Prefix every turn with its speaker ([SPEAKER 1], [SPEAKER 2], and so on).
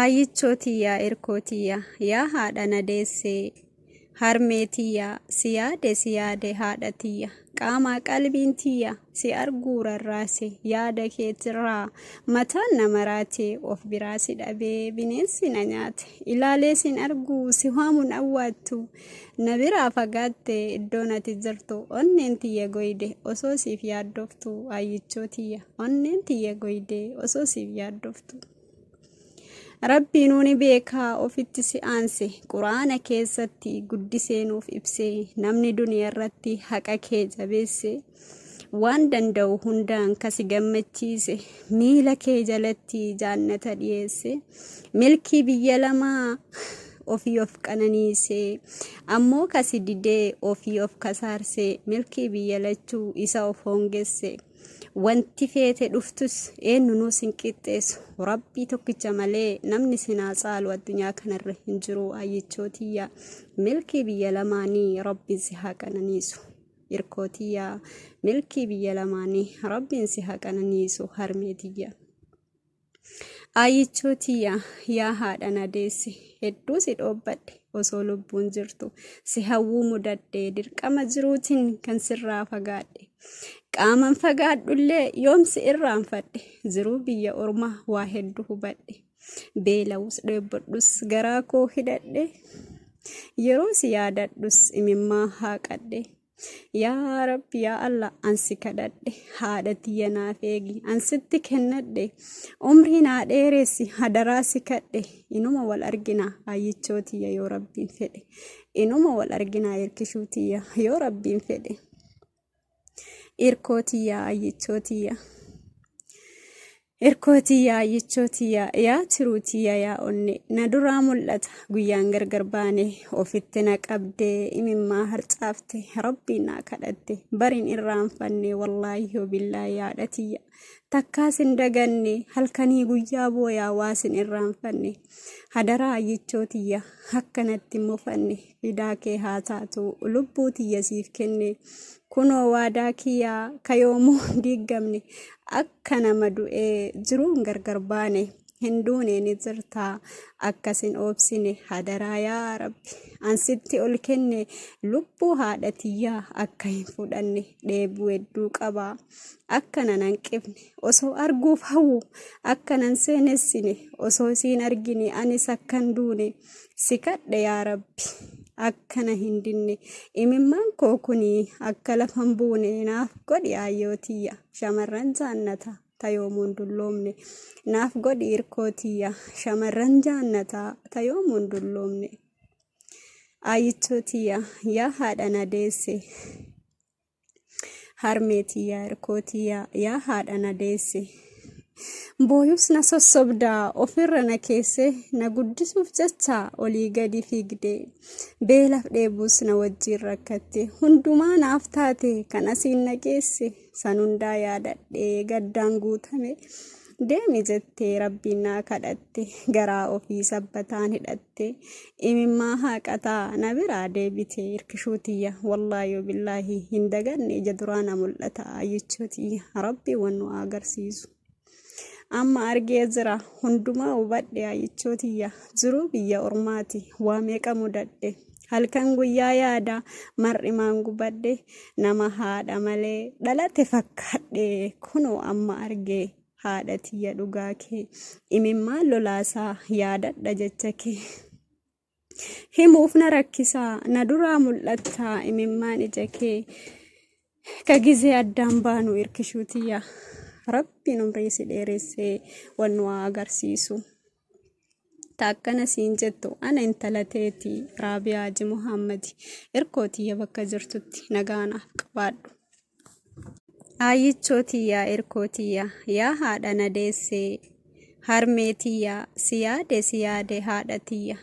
[SPEAKER 1] Aayyichoo tiyya irkoo tiyya yaa haadha na deessee Harmee tiyya si yaade si yaade haadha tiyya Qaamaa qalbiin tiyya si arguu rarraase Yaada keetirraa mataan na maraate Of biraa si dhabee bineensi na nyaate Ilaalee sin arguu si waamun awwaattu Na biraa fagaatte iddoon ati jirtu Onneen tiyya goyde osoo siif yaaddoftu Aayyichoo tiyya onneen tiyya goyde osoo siif yaaddoftu. Rabbiinuu ni beekaa ofitti si aanse quraana keessatti guddisee nuuf ibse namni duniyarratti haqa kee jabeesse waan danda'u hundaan ka si gammachiise miila kee jalatti jaannata dhiyeesse milkii biyya lamaa ofii of qananiise ammoo ka si didee ofii of kasaarse milkii biyya lachuu isa of hoongesse. Wanti feete dhuftus eenyunuu sin qixxeessu. Rabbii tokkicha malee namni sin haa caalu addunyaa kanarra hin jiru. Ayyichoo tiyya milkii biyya lamaanii Rabbiin si haa qananiisu. Irkoo tiyya milkii biyya lamaanii Rabbiin si haa qananiisu harmee tiyya. Aayyichoo tiyya yaa haadha na deesse hedduu si dhoobbadhe osoo lubbuun jirtu si hawwuu mudadhe dirqama jiruutiin kan sirraa fagaadhe qaaman fagaadhullee yoom si irraanfadhe jiruu biyya ormaa waa hedduu hubadhe beela'us dheebodhus garaa koo hidhadhe yeroo si yaadadhus imimmaa haaqadhe Yaa Rabbi yaa Allah an si kadhadhe haadha tiyya naaf eegi an sitti kennadhe umrii naa dheeressi hadaraa si kadhe inuma wal argina ayyichoo tiyya yoo Rabbiin fedhe inuma wal argina irkishuu tiyya yoo Rabbiin fedhe irkoo tiyya ayyichoo tiyya. Irkoo tiyya ayyichoo tiyya yaa tiruu tiyya yaa onne na duraa mul'ata guyyaan gargar baane ofitti na qabdee imimmaa harcaafte rabbiin naa kadhatte barin irraanfanne wallaahi wabillaahi haadha tiyya takkaa sin daganne halkanii guyyaa booyaa waa sin irraanfanne hadaraa ayyichoo tiyya akkanatti hin mufanne fidaa kee haa taatu lubbuu tiyya siif kenne kunoo waadaa kiyyaa ka yoomuu hin diiggamne akka nama du'ee jiruun gargar baane hin duune ni jirtaa akkas hin oobsine hadaraa yaa rabbi an sitti ol kenne lubbuu haadha tiyyaa akka hin fudhanne dheebuu hedduu qabaa akka nan hanqifne osoo arguuf hawwu akka nan seenessine osoo isiin argine anis akkan duune si kadhe yaa rabbi akkana hin dinne imimmaan koo kuni akka lafa hin buune naaf godhi aayyoo tiyya shamarran jaannata ta yoomuun dulloomne naaf godhi irkoo tiyya shamarran jaannata ta yoomuun dulloomne aayyichoo tiyya yaa haadha na deesse Harmee tiyyaa irkoo tiyyaa yaa haadha na deesse. Booyus na sossobdaa ofirra na keesse na guddisuuf jecha olii gadi fiigde. Beelaf dheebuus na wajjiin rakkatte hundumaa naaf taate kan asiin na geesse san hundaa yaadadhee gaddaan guutame. Deemi jettee rabbiin naa kadhatte garaa ofii sabbataan hidhatte. Imimmaa haaqataa na biraa deebite irkishuu tiyya wallaahi billaahi hin daganne ija duraa na mul'ata ayyichoo tiyya rabbi wan nu agarsiisu. Amma argee jira hundumaa hubadhe ayyichoo tiyya jiruu biyya ormaati waa meeqa mudadhe halkan guyyaa yaada mar'imaan gubadhe nama haadha malee dhalate fakkaadhe kunoo amma argee haadha tiyya dhugaa kee imimmaan lolaasaa yaadadha jecha kee himuuf na rakkisaa na duraa mul'attaa imimmaan ija kee ka gizee addaan baanu irkishuu tiyya rabbiin umrii si dheeressee wan nu haa agarsiisu. Ta akkana siin jettu ana intala teeti Raabiyaa Haji Muhammadi irkoo tiyya bakka jirtutti nagaa naaf qabaadhu. Aayyichoo tiyya irkoo tiyya yaa haadha na deessee Harmee tiyya si yaade si yaade haadha tiyya